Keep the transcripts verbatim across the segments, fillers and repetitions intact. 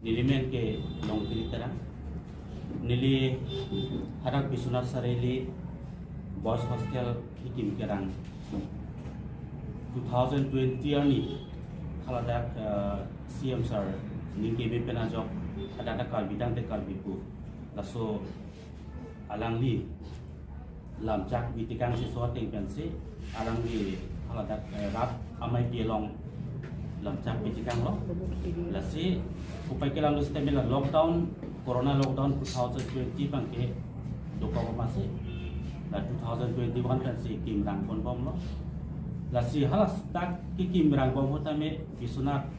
Neli men ke Longkiri Terang. Neli hadak Biswanath Chariali Boys Hostel kekim kerang two thousand twenty arni haladak, eh, C M sir ning keme pen ajok hadak Karbi tangte Karbi pu laso alangli lamchak bitikang si so ateng pensi alangli haladak, eh, rat amei pi along lamchak bitikanglo. Lasi upai kelang lo sitame la lockdown, corona lockdown two thousand twenty abangke dokok masi, la two thousand twenty-one pensi kim rang ponbomlo. Lasi haladak kekim rang bom ahut tame Biswanath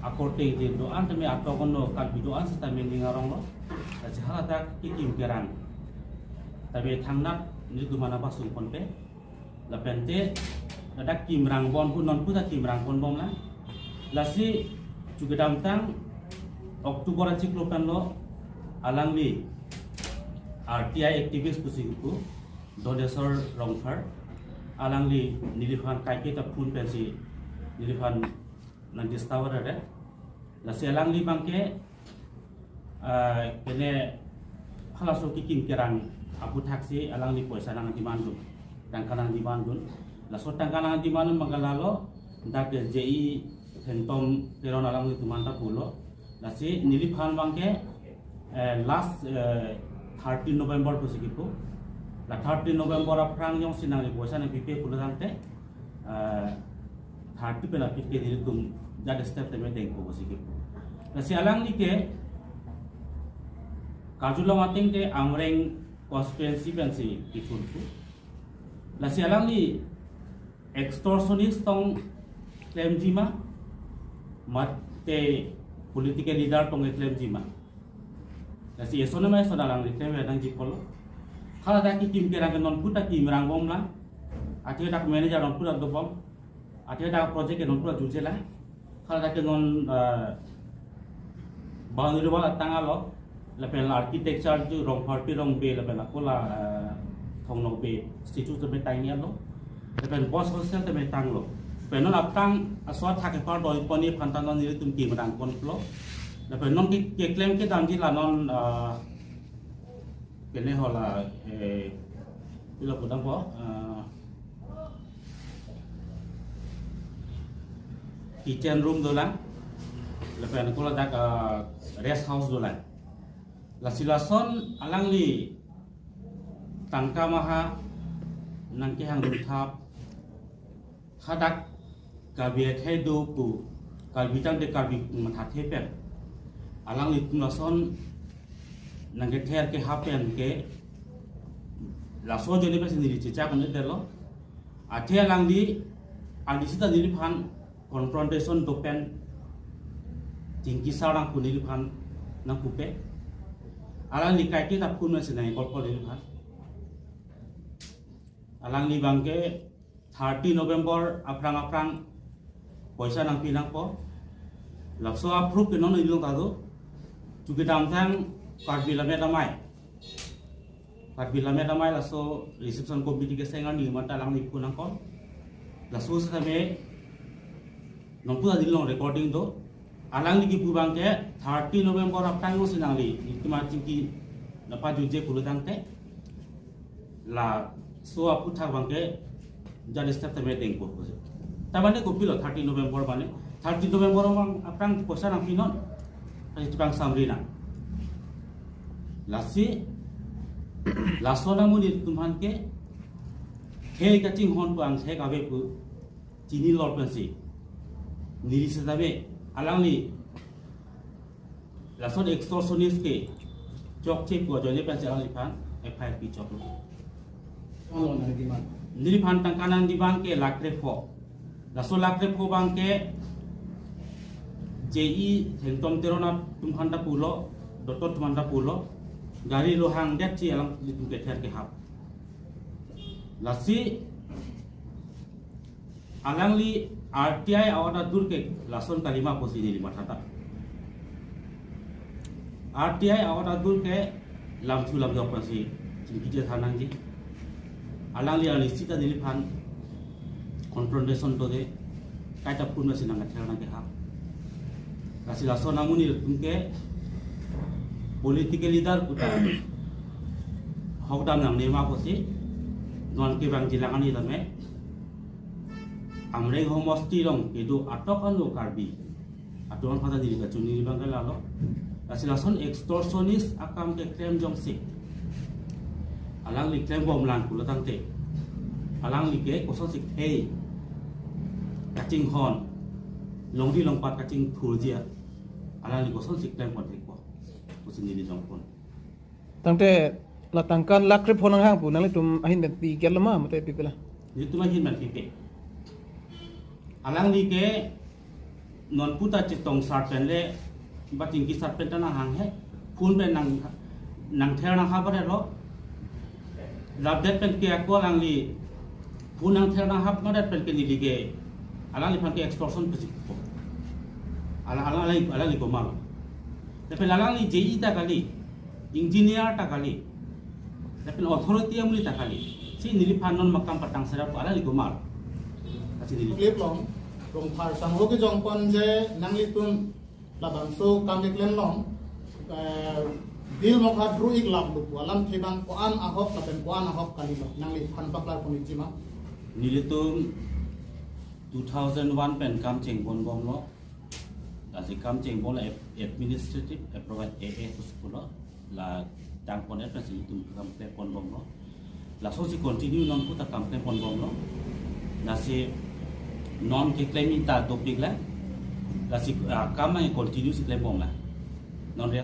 akorte din do-an tame atok ono Karbi do-an sitame ning aronglo. Lasi haladak kekim kerang tame thangnat nelitum aphan nangpasung ponpe. Lapente ladak kim rang bom ahut non puta kim rang ponbomlang. Lasi chu kedamtang October achiklo pen lo alangli R T I activist pusi kepu Donesor Rongphar, alangli neliphan kaiketa phone pensi neliphan nang disturb ra. Lasi alangli abangke, ah, kene halaso kekim kerang aphuthaksi alangli poisa nang demand dun, tangka nang demand dun. Laso tangka nang demand dun abangke lalo dak J I Thengtom Teron alanglitum aphan ta pulo. Lasi neliphan abangke, eh, last, eh, thirteen November pusi kepu. La thirteen November aphrang jongsi nangli poisa nangpipe pulo tangte, eh, thirty pen aphi ke nelitum jat step tame dengpo pusi kepu. Lasi alangli ke karjulong ateng ke Amreng constituency pensi kethurpo. Lasi alangli extortionist tong klemji ma, mate political leader tong klemji ma. Lasi eson ma eson alangli klem nangji pulo. Haladak kekim kerang ke non puta kim rang bomlang. Athe dak manager non puta dobom. Athe dak project ke non puta jujela. Haladak ke non, eh, boundary wall atang alo, lapen architecture tu Rongphar pi Rongbe, lapen akola, eh, Thong Nokbe statue tame tanglo, lapen boys hostel tame tanglo. Pen non aphrang aso athak kepardoi ponji aphan ta non nelitum kim rang ponlo. Lapen non ke, keklem kedamji la non, eh, kene hala, eh, pilo pudampo, eh, kitchen room dolang, lapen akola dak, eh, rest house dolang. Lasi lason alangli tangka maha nangkehang dun thap, hadak Karbi akhei do pu, Karbi tangte Karbi mathathe pen, alanglitum lason nangkether kehap pen ke laso ajoine pensi neli chechak un-edetlo. Athe alangli ani sita neliphan confrontation do pen chingki sarang pu neliphan nangpupe. Alangli kaiketa phone pensi nang-call po neliphan. Alangli abangke thirty November aphrang aphrang poisa nangpi nangpo. Laso a-proof ke non neli along ta do. Chu kedamtang Karbi Lammet Amei, Karbi Lammet Amei laso reception committee keseng arni mata alangli phone nang-call. Laso sitame non puta neli along recording do. Alangli kepu abangke thirty November aphrang jongsi nangli itum achingki nangpajutje pulo tangte, laso aphuthak abangke jat step tame dengpo pusi. Ta mane kopilo thirty November mane? Thirty November abang aphrang poisa nangpinon, pasi chepangsamri nang. Lasi laso amonit atum aphan ke khei kachinghon pu angthek ave pu chinilo pensi neli sitame alangli lason extortionist ke chokche pu ajoine pensi alangliphan F I R pichoklo. Alo nang demand. Neliphan tangka nang demand ke lakh krepho. Laso lakh krepho abangke J I Thengtom Teron atum aphan ta pulo, Dotot atum aphan ta pulo, gari lo hangdetsi alanglitum kether kehap. Lasi alangli R T I a-order adur ke lason kalima pusi neli mathata. R T I a-order adur ke lamthu lamjok pensi chingki chethan nangji. Alangli ani sita neliphan confrontation dode, kaita phone pensi nangkether nangkehap. Lasi lason amonit atum ke political leader puta hokdam nangne ma pusi non kevangji lang ani tame Amreng homosti along kedo atok anu Karbi atum aphan ta neli kachini abang ke lalo. Lasi lason extortionist akam keklem jongsi alangli klembom lang pulo tangte, alangli ke kosonsi thei kachinghon, longri longpat kachingthurji, alangli kosonsi klem pon thekpo pusi neli jongpon. Tangte la tangka lakh krepho nanghang pu nanglitum ahin pen pi gel ma mate pi pela? Nelitum ahin pen pipe. Alangli ke non puta chetong sar pen le, ba chingki sar pen ta nanghang he. Phone pen nang, nangther nanghap adet lo. Lapdet pen ke ako alangli phone nangther nanghap madet pen ke neli ke alangliphan ke extortion pusi ko. Ala, ala, alangli, alangli komat lo. Lapen alangli J E ta kali, engineer ta kali, lapen authority amonit ta kali. Si neliphan non makam patang sera pu alangli komat lo. Lasi neli. Clip long, Rongphar sangho kejongpon je nanglitum labangso kam keklem long, eh, Bill Mokha Drew ik lap lupu alamthe abang ko-an ahok lapen ko-an ahok kalilo, nangliphan paklar ponji ma? Nelitum two thousand one pen kam chengponbomlo. Lasi kam chengpon la ap-, administrative approval A A pusi pulo. La tangpon et pensi itum kam klemponbomlo. Lasonsi continue non puta kam klemponbomlo. Lasi non keklem ta dopik la. Lasi, ah, kam ang continue si klembom la. Non re-